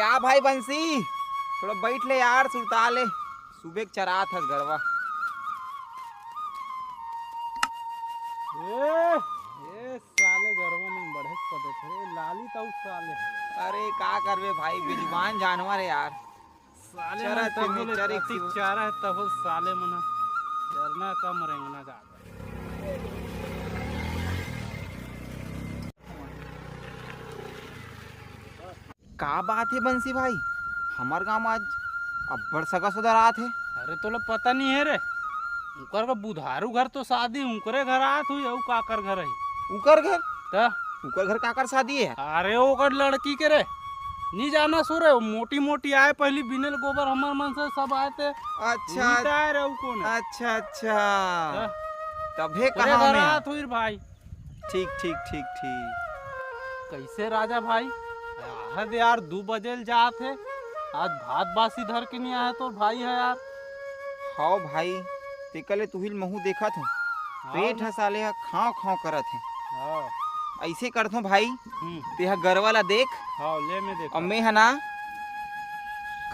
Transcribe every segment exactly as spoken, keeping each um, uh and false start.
क्या भाई बंसी, थोड़ा बैठ ले यार, सुरता ले। सुबह के चरात हस गरवा। ए, ए, साले गरवा मन बढ़े पदे थे, लाली तऊ साले। अरे का करबे भाई, बेजुबान जानवर है यार। साले चरा मन तब तेने बोले चरे कति क्यों? चारा है, तब साले मन चरना कम रेंगना जादा। का बात है बंसी भाई, हमर गांव में आज अब्बड़ सगा सुधर आत है। अरे तोला पता नहीं है रे, उकर का बुधारू घर तो शादी उकरे घर आत हुई, अउ काकर घर ही। उकर घर? त उकर घर काकर शादी है? अरे ओकर लड़की के रे, नी जाना सो रे, मोटी मोटी आए पहली बिनल गोबर हमर मन से सब आए थे। अच्छा। उल्टा आए रे, उ कौन है? अच्छा अच्छा। त तभे ओकरे कहा घर मैं। आत हुई रे भाई। ठीक ठीक ठीक ठीक। कैसे राजा भाई? आहत यार, दू बजे ल जात है, आज भात बासी धर के नहीं आया तोर भाई है यार। हाव भाई, तेकर ले तुहिल महू देखत हूँ। हाँ पेट ना। ह साले ह खाव खाव करत है। हाँ। ऐसे करथों भाई, हम्म। तेहा गरवा ला देख। हाँ, ले मैं देख। और मैं ह ना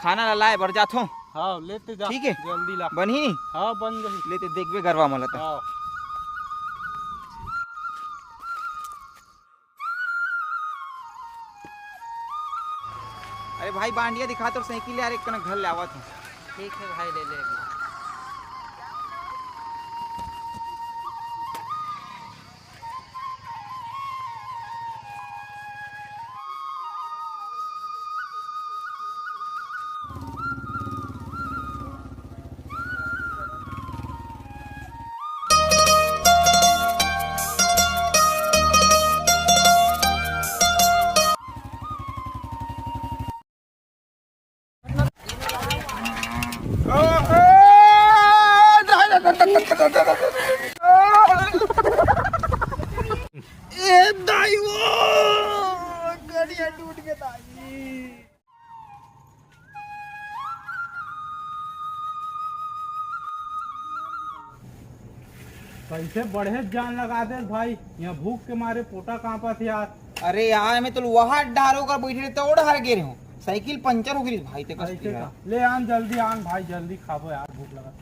खाना ला लाए बर जाथों। हाँ, लेते जा। ठीक है? जल्दी ला। बनही नी? हाँ, बन गई। लेते देखबे गरवा मला त। हाँ। अरे भाई बांडिया दिखा तो साइकिल यार, एक कन घर ले आवत हूँ। ठीक है भाई, ले ले अभी। ए दाई वो, गड़िया टूट के दाई। कैसे बढ़े जान लगा दे भाई, यहाँ भूख के मारे पोटा कांपत यार। अरे यार, मैं तो वहां डारो कर बैठे रहता, ओढ़ हार गे रहे हूँ, साइकिल पंचर हो गई भाई, ते कस ऐसे का? ले आन जल्दी, आन भाई, जल्दी खाबो यार, भूख लगा।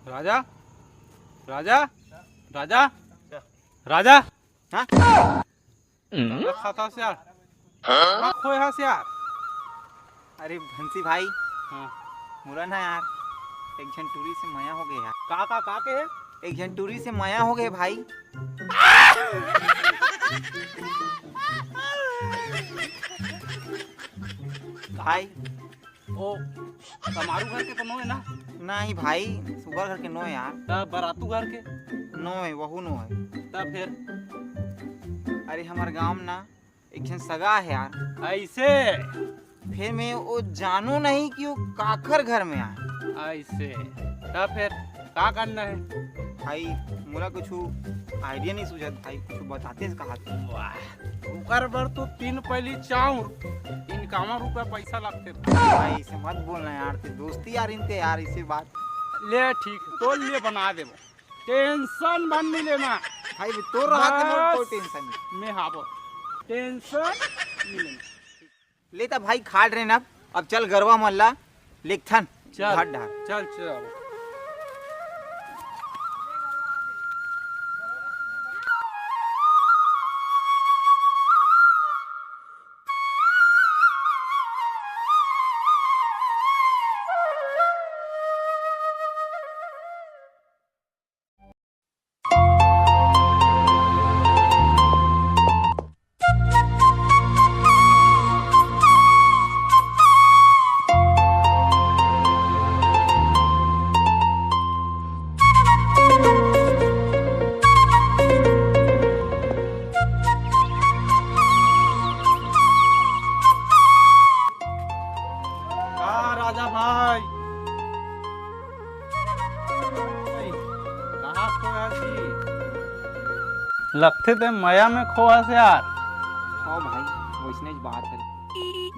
राजा, राजा, राजा, राजा। हाँ? खाना खाता से यार। हाँ? खोए हस यार। अरे भंसी भाई, हाँ। मुला ना यार, एक झन टूरी से मया हो गया यार। का, का, का के है? एक झन टूरी से मया हो गए भाई। भाई। ओ, कमारू घर के तो नो है ना? नहीं भाई, सुगर घर के नो है यार। तब बरातू घर के? नो है, वहू नो है। तब फिर? अरे हमारे गांव में ना एक झन सगा है यार। ऐसे? फिर मैं वो जानू नहीं कि वो काखर घर में आए। ऐसे? तब फिर का करना है? भाई, मोला कुछ आइडिया नहीं सूझत भाई, कुछ बताते से कहा थे। वाह, ओकर बर तो तीन पहली चाउर, इनकावन रुपया पैसा लगते भाई। भाई, ऐसे मत बोलना यार, ते दोस्ती यार इनते यार, इसे बात। ले ठीक, तो ले बना देबो। टेंशन बन नहीं लेना। भाई, भी तोर रहा था, मोर बस। कोई टेंशन नहीं। मैं हाबो। टेंशन नहीं लेना। ले त भाई खाट रहे ना, अब चल गरवा मन ला लेगथन चल, घाट डार। चल, चल। लगथे ते मया में खो हस यार। हाँ भाई, वैसने ज बात है।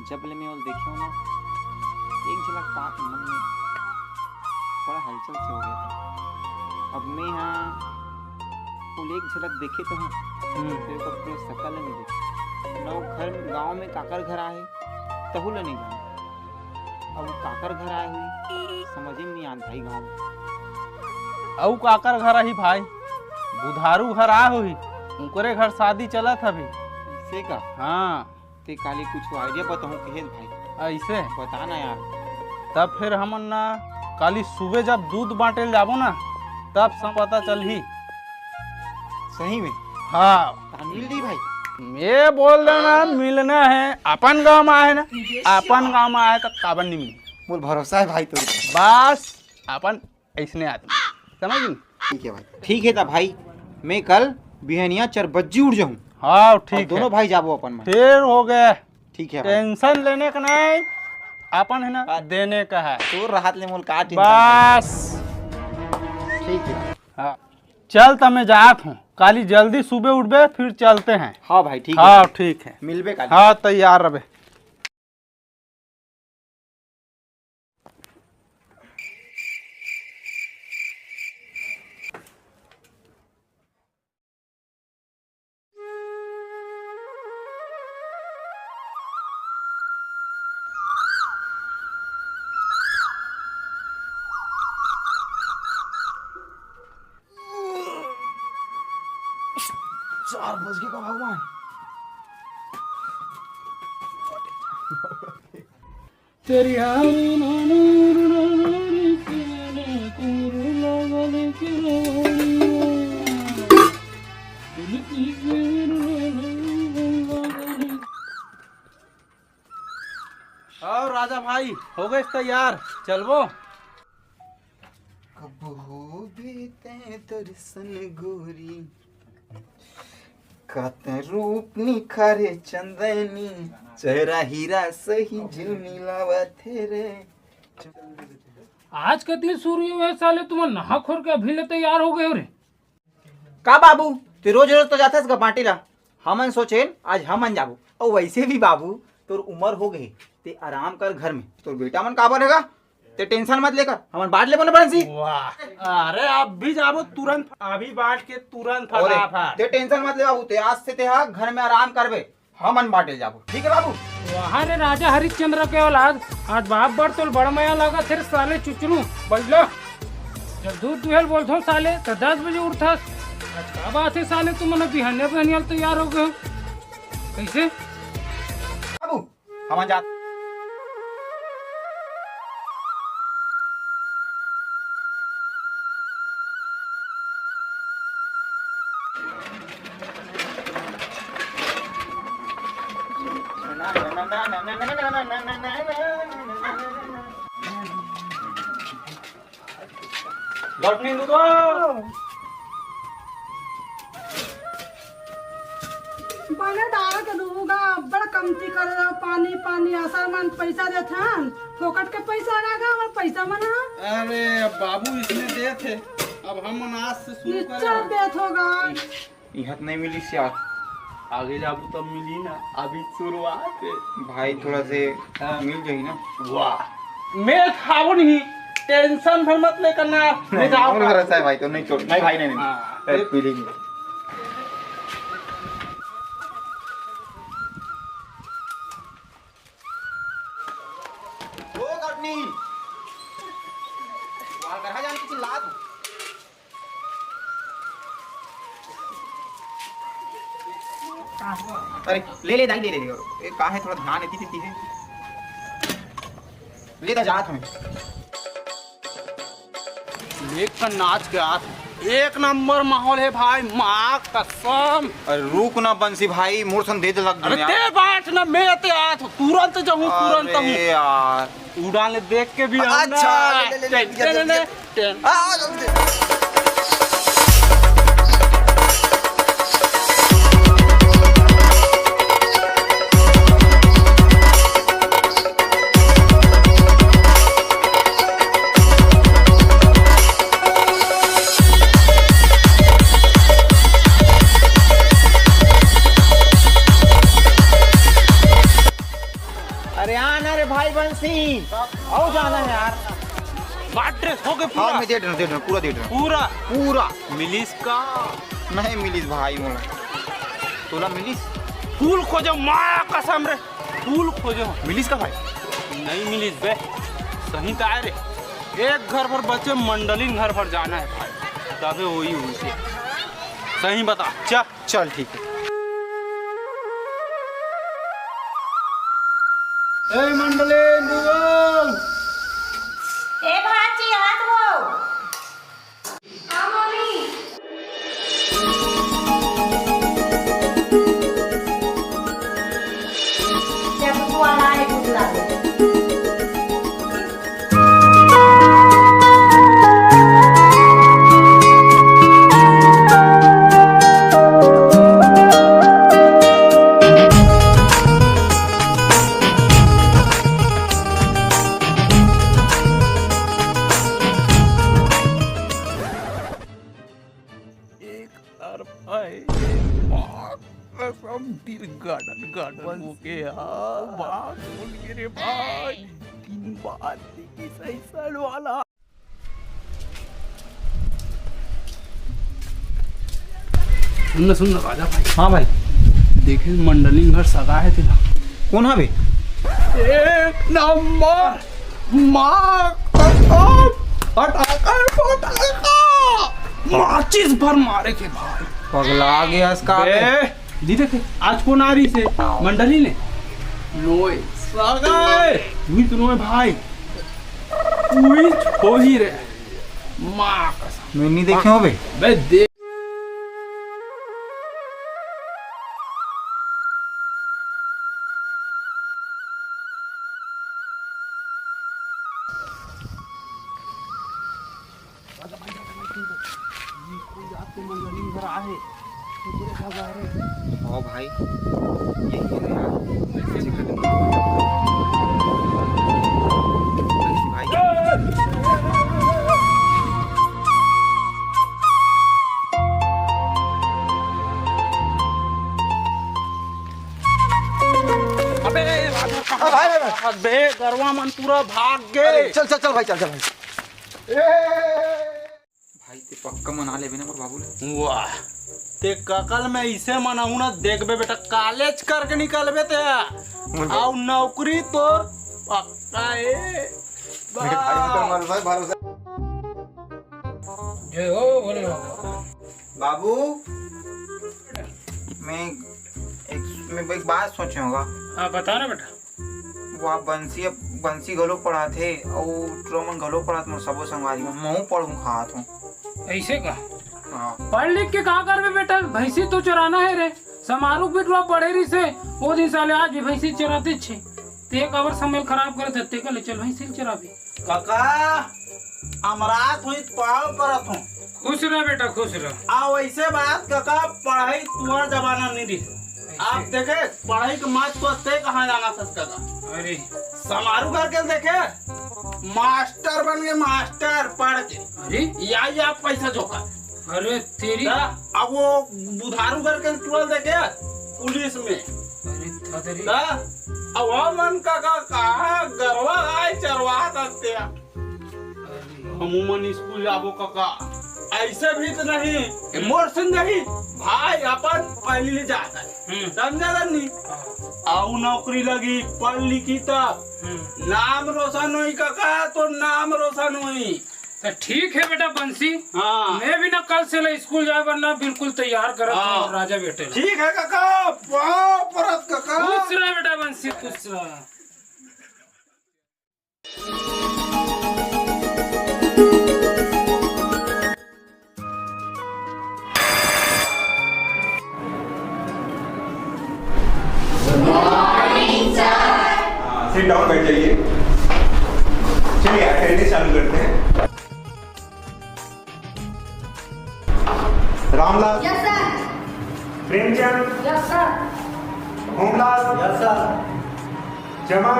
जब ले मैं ओला देखे हूँ ना, एक झलक पाके मन में बड़ा हलचल से हो गया था। अब मैं यहाँ ओला एक झलक देखे तो हूँ, हम्म। फिर ओकर पूरा शकल नहीं देखे। ना वो घर, गाँव में काकर घर आए, तहू ला नहीं जाने। अब काकर घर आए हुई, समझ में नहीं आत भाई गाँव में। अउ काकर घर आही भाई, बुधारू घर आए होही, उनकरे घर शादी चलत हवे। से का? हाँ। ते काली कुछ idea बताहूँ कहे भाई। ऐसे? बता ना यार। तब फिर हमन ना काली सुबह जब दूध बांटे ल जाबो ना, तब सब पता चलही। सही में? हाँ। तहाँ मिल ली भाई। मैं बोल देना, मिलना है, अपन गाँव में आए ना, अपन गाँव में आए तो काबर नहीं मिली। मोर भरोसा है भाई तोर ऊपर। बस अपन ऐसने आदमी, समझ गई? ठीक है भाई, ठीक है। तो भाई, मैं कल बिहनिया चार बज्जी उठ जाऊँ। हाँ, और ठीक है। दोनों भाई जाबो अपन में। फिर हो गए। ठीक है भाई। Tension लेने का नहीं, अपन है ना, हाँ। देने का है। तोर रहत ले मोल का tension भाई? बस। ठीक है। हाँ। चल, त मैं जात हूँ, काली जल्दी सुबह उठबे, फिर चलते हैं। हाँ भाई, ठीक है। हाँ, ठीक है। मिलबे काली। हाँ, तैयार रहबे। चार बज गए का भगवान। तेरी और राजा भाई, हो गए तैयार, चलबो। कब होबे तैं दर्शन गोरी, का तैं रूप निखारे चंदनी, चेहरा हीरा सही झिलमिलावत हे रे। आज कतनी सुरु हुए साले, तुमन नहा खोर के अभी ले तैयार हो गए हो रे। का बाबू, तू रोज रोज तो जाथस गा बांटे ला, हमन सोचेन आज हमन जाबो। अउ वैसे भी बाबू, तोर उमर हो गए, ते आराम कर घर में, तोर बेटा मन काबर रहेगा, ते tension मत लेकर, हमन बांट लेबो ना बंसी। वाह, अरे अब भी जाबो तुरंत, अभी बांट के तुरंत अरे, फटाफट। ते tension मत ले बाबू, ते आज से ते हा घर में आराम करबे, हमन बांटे जाबो, ठीक है बाबू? वाह रे राजा हरिश्चंद्र के औलाद, आज बाप बर तोल बड़ मया लागत हे रे साले चुचरू, बइला। जब दूध दुहेल बोलथो साले, त दस बजे उठथस। आज का बात है साले, तुमन बिहनिया बिहनिया तैयार हो गए हो? कैसे? बाबू, हमन जात। लौट नहीं दूँ तो। बने दारा के दूहूँ गा, बड़ कमती करे रहो, पानी, पानी, असर मन पैसा देथन, फोकट के पैसा लगा गा, हमर पैसा मन ह। अरे बाबू, इसने देथे, अब हमन आज से शुरू निच्चर करेन। देत होगा। इहाँ तो नहीं मिलिस यार। आगे जाबू तब मिली ना, अभी शुरुआत है। भाई थोड़ा से हाँ। मिल जाही ना। वाह, मैं खाबो नहीं, tension भर मत ले करना। नहीं, जाओ मोर भरोसा है भाई, तो नहीं छोड़, नहीं भाई, नहीं, नहीं। हाँ, ए, फिर पी लेंगे। ओ कटनी, वाल करा जान के चिल्लात। अरे, ले ले दाई, ले ले, ले। ए, का है, थोड़ा ध्यान एती तेती है। ले दा, जात हूँ। एक का नाच के आत, एक नंबर माहौल है भाई, माँ कसम। अरे रुक ना बंसी भाई, मोर सन दे दे लग अरे दुनिया। ते बाट ना, मैं ते आत, तुरंत जाऊँ, तुरंत अरे हूँ। यार। उड़ान ले देख के भी हम अच्छा, ना। ले, ले, ले, ले, ले, ले, ले, ले। टेन। आ, आ, जल्दी। अउ जाना हे यार। बात ड्रेस हो गए हाँ, पूरा? मैं दे रहा हूँ, दे रहा हूँ, पूरा दे रहा हूँ। पूरा? पूरा। मिलिस का? नहीं मिलिस भाई मोला। तोला मिलिस? फूल खोजो, माँ कसम रे, फूल खोजो। मिलिस का भाई? नहीं मिलिस बे, सही तो आए रे। एक घर भर बचे, मंडलिन घर भर जाना हे भाई, तबे वही उनसे। सही बता, चल। चल ठीक है। ए मंडलिन बुआ। ए भाची, हाथ हो। हाँ, मम्मी। जब तू वाला है, भूख लागे। एक तरफा है। बाघ कसम दिल गार्डन गार्डन हो गया। बाघ बोल के रे भाई, तीन बार देखी सही साल वाला। सुन ना, सुन ना राजा भाई। हाँ भाई। देखे मंडलिन घर सगा है तेरा। कौन है बे? एक नंबर। माँ कसम, फटाका, फटाका। माचिस भर मारे के भाई। पगला गया इसका बे। दी देखे, आज कौन आ रही से? मंडली ने। नोए। सगाए। हुई तो नोए भाई। हुई हो ही रे। माँ कसम। मैं नहीं देखे हो बे। बे देख। हाँ भाई, यही है यार। भाई। अबे, भाई, भाई, भाई। अबे, गरवा मन पूरा भाग गे। अरे, चल, चल, चल भाई, चल, चल भाई। ए! भाई, ते पक्का मना लेबे ना मोर बाबू ला। वाह, ते कका ल मैं इसे मनाहूं ना, देखबे बेटा, कॉलेज करके निकलबे ते। मुझे अउ नौकरी तोर पक्का ए। मेरे भाई, उनका मारो भाई, भरोसा। जय हो भोले बाबा। बाबू, मैं एक, मैं एक बात सोचे हूँ गा। हाँ, बता ना बेटा। वो आप बंसी, बंसी घलो पढ़ाथे, अउ टुरा मन घलो पढ़ाथे, मोर सबो संगवारी मन, महूँ पढ़हूँ खात हूँ। ऐसे का? हाँ। पढ़ लिख के का करबे बेटा? भैंसी तो चराना है रे। समारू के बेटवा पढ़े रहिसे, वो दिन साले आज भी भैंसी चराते छे। ते काबर समय खराब करत हे, ते का ले चल भैंसी चराबे। कका, अमरात हुई त पाँव परत हूँ। खुश रह बेटा, खुश रह। आ वैसे बात कका, पढ़ाई तुहर जमाना नहीं रही। आप देखे, पढ़ाई के मात तो ते कहाँ जाना था कका। अरे। समारू करके देखे, मास्टर बन गए, मास्टर पढ़ के। अरे। या, या पैसा जोकर। अरे तेरी। ता, अब वो बुधारू करके टुरा ल देखे, पुलिस में। अरे था तेरी। ता, अब वो मन कका कहाँ गरवा गाय चरवात हत्या। हमू मन स्कूल जाबो कका। ऐसे भी तो नहीं, ए, मोर से नहीं, भाई अपन पहली ले जाता है। हम्म। समझा था नहीं? हाँ। आऊ नौकरी लगी, पढ़ लिखी तब। हम्म। नाम रोशन होई कका, तो नाम रोशन होई। तो ठीक है बेटा बंसी, हाँ। मैं भी ना कल से ले स्कूल जाए बर ना बिल्कुल तैयार करत हाँ। हूँ राजा बेटे। ठीक है कका, पाँव परत कका। खुश रह बेटा बंसी, खुश रह। हाँ, sit down बैठ जाइए। चलिए, अटेंडेंस चालू करते हैं। Ramlal. Yes sir. Premchand. Yes sir. Homlal. Yes sir. Chaman.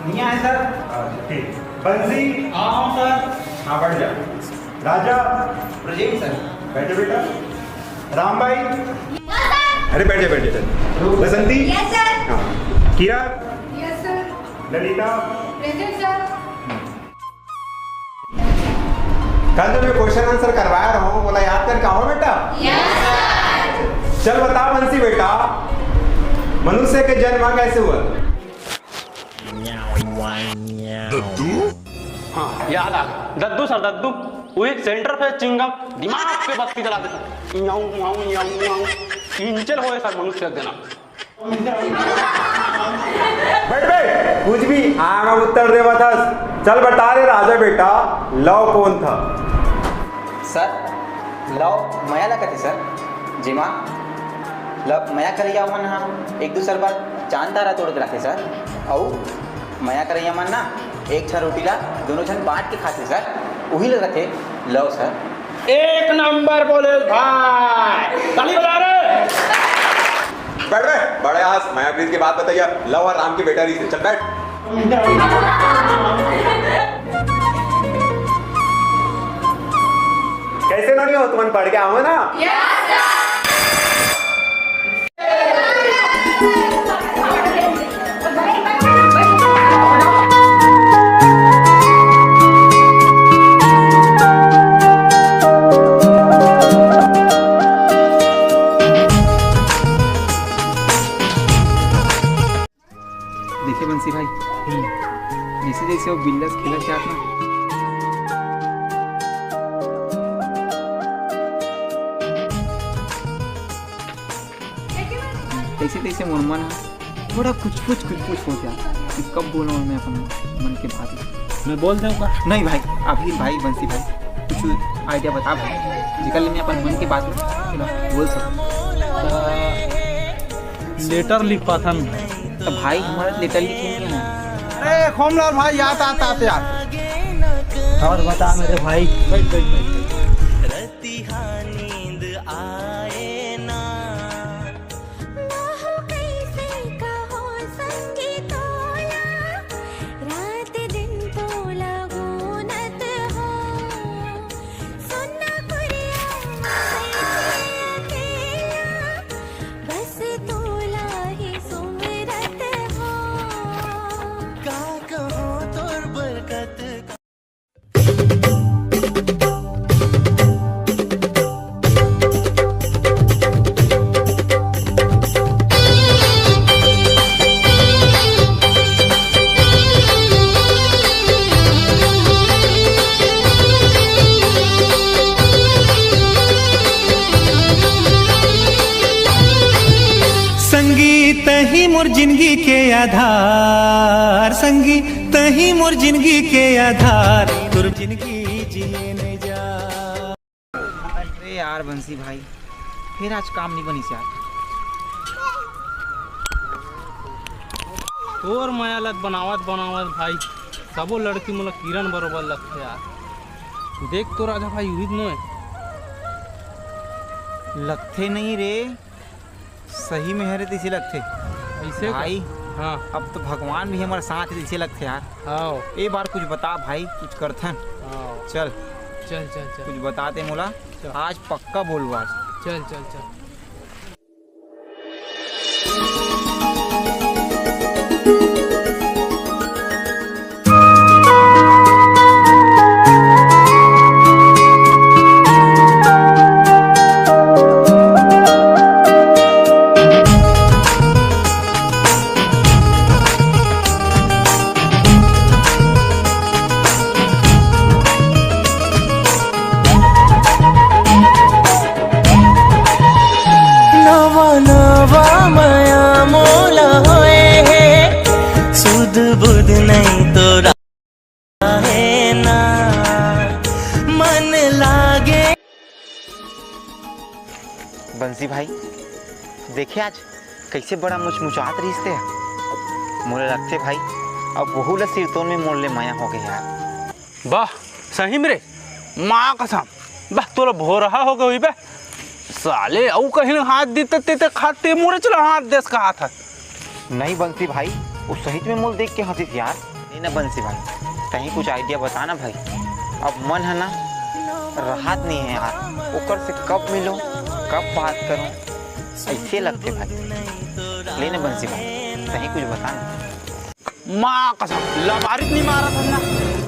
नहीं आए सर। अच्छा, ठीक। बंसी। हाँ, हाँ सर। हाँ, बैठ जा। राजा। Present sir. बैठो बेटा। राम भाई। Yes sir. अरे बैठ जा, बैठ जा, चल। बसंती। Yes sir. हाँ। Kiran. Yes sir. Lalita. Present, sir. कल जो मैं क्वेश्चन आंसर करवाया रहूं, बोला याद करके आओ बेटा। Yes sir. चल बता बंसी बेटा, मनुष्य के जन्म कैसे हुआ? दद्दू? हाँ, याद आ गया। दद्दू सर, दद्दू। वही सेंटर पे चिंगम दिमाग पे बत्ती जला देता। याऊ, याऊ, याऊ, याऊ। इंचल होए सर मनुष्य के जन्म। बैठ बे, कुछ भी आगा उत्तर देवत हस। चल बता रे राजा बेटा, लव कौन था? सर, लव मया ला कथे सर, जेमा लव मया करइया मन ह एक दूसर बर चांद तारा तोड़ के रखे सर, अउ मया करइया मन ना एक झन रोटी ला दोनों झन बांट के खाथे सर, उही ला कथे लव सर। एक नंबर बोले भाई, ताली बजा रे। बैठ बे, बड़े आज माया प्रीत के बात बताइए, लव और राम की बेटा रही से, चल बैठ। कैसे नोनी हो, तुमन पढ़ के आओ ना? देखे बंसी भाई, जैसे जैसे वो बिल्ला से खेलत जात ना, तैसे तैसे मोर मन ह थोड़ा कुछ कुछ कुछ कुछ हो जात कि कब बोलूं मैं अपन मन के बात। मैं बोल दूं का? नहीं भाई, अभी भाई बंसी भाई कुछ आइडिया बता भाई, जेकर ले मैं अपन मन के बात बोल सकूं। लेटर लिख पाथन। तो भाई हमारा लेटर लिखे नहीं है। अरे खोमलाल भाई, याद आता यार। और बता मेरे भाई। रतिहा नींद आए ना। मोह कैसे कहो संगी तोला, रात दिन तोला गूनत हो। सुन ना कुरिया कैसे अकेला, बस तोला ही सुमिरत हो। का कहो तोर बरकत। संगी तही मोर जिंदगी के आधार, संगी तही मोर जिंदगी के आधार, तोर जिंदगी जिए नहीं जा। अरे यार बंसी भाई, फिर आज काम नहीं बनिस यार। तोर मया लत बनावत बनावत भाई, सबो लड़की मोला किरण बरोबर लगथे यार। देख तो राजा भाई, उहित नोय। लगथे नहीं रे, सही में हरे तैसे लगथे। ऐसे का? भाई, हाँ। अब तो भगवान भी हमारे साथ है तैसे लगथे यार। हाँ। ए बार कुछ बता भाई, कुछ करथन। हाँ। चल। चल, चल, चल। कुछ बता दे मोला। चल। आज पक्का बोलबो आज। चल, चल, चल। नवा नवा मया मोला होए हे, सुध बुध नहीं तोरा हे ना, मन लागे। बंसी भाई, देखे आज कैसे बड़ा मुचमुचात रहिस ते। मोला लगथे भाई, अब वहू ला सिरतोन में मोर ले मया हो गए यार। वाह, सही में रे, माँ कसम, बस तोला भोरहा हो गई बे। साले अउ कहीं हाथ दीते ते, ते खाते मोरे चला हाथ देस का हाथ है। नहीं बंसी भाई, वो सही में मोला देख के हंसिस यार। नहीं ना बंसी भाई, कहीं कुछ आइडिया बता ना भाई। अब मन है ना, राहत नहीं है यार, ओकर से कब मिलो, कब बात करूं, ऐसे लगथे भाई। ले ना बंसी भाई, कहीं कुछ बता ना। माँ कसम, लबारी नहीं मारा था ना।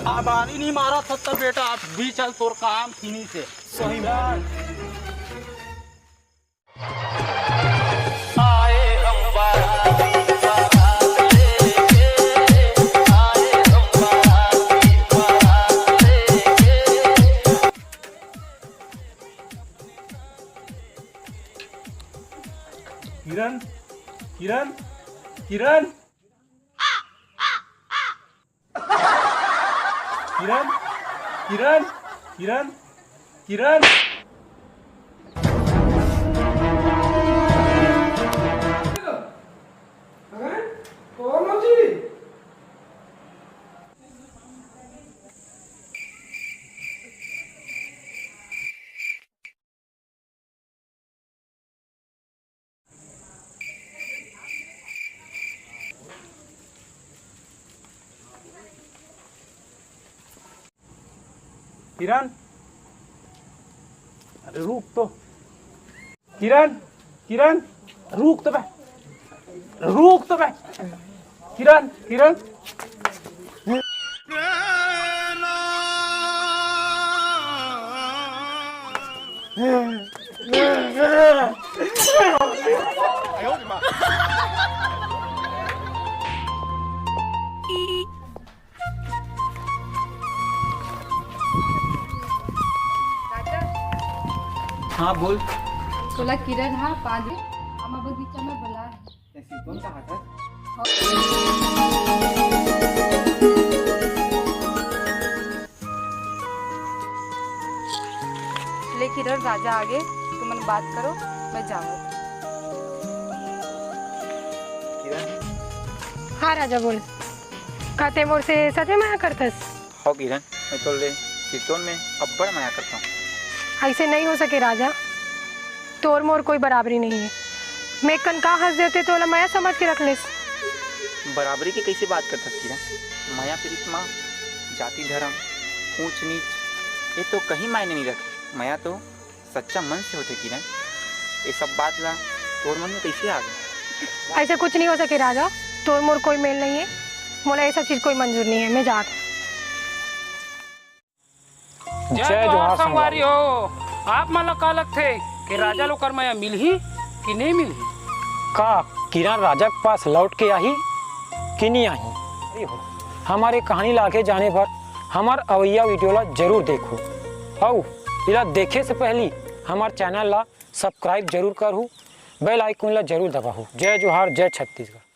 लबारी नहीं मारा था तो बेटा, अब भी चल तोर काम फिनिश है। सही बात। किरण, किरण, किरण। किरण, किरण, किरण, किरण। किरण, अरे रुक तो। किरण, किरण, रुक तो बे, रुक तो बे। किरण, किरण। राजा, हाँ, बोल। तोला किरण हा पाँच दिन आमा बगीचा में बुलाए हे। ऐसी कौन कहा था? ले किरण, राजा आगे, तुमन बात करो, मैं जावत। किरण। हाँ राजा, बोल। का तैं मोर से सच में मया करथस? हव किरण, मैं तोर ले सिरतोन में अब्बड़ मया करथंव। अइसे नइ हो सके राजा, तोर मोर कोई बराबरी नइ हे। मैं कन का हँस देते त ओला मया समझ के रख लेस। बराबरी के कइसे बात करथस किरण? मया प्रीत म जाति धरम, ऊँच नीच, ये तो कहीं मायने नइ रखे। मया तो सच्चा मन से होथे किरण। ये सब बात ला तोर मन में कइसे आ गे? अइसे कुछ नइ हो सके राजा, तोर मोर कोई मेल नइ हे। मोला ये सब चीज कोई मंजूर नइ हे, मैं जात हँव। जय जोहार संगवारी हो। आप मन ला का लगथे कि राजा ल ओकर मया मिलही कि नइ मिलही? का किरण राजा के पास लौट के आही कि नइ आही? अरे हो, हमर ये कहानी ला आगे जाने बर हमर अवइया video ला जरूर देखहू, अउ एला देखे से पहिली हमर channel ला subscribe जरूर करहू, bell icon ला जरूर दबाहू। जय जोहार, जय छत्तीसगढ़।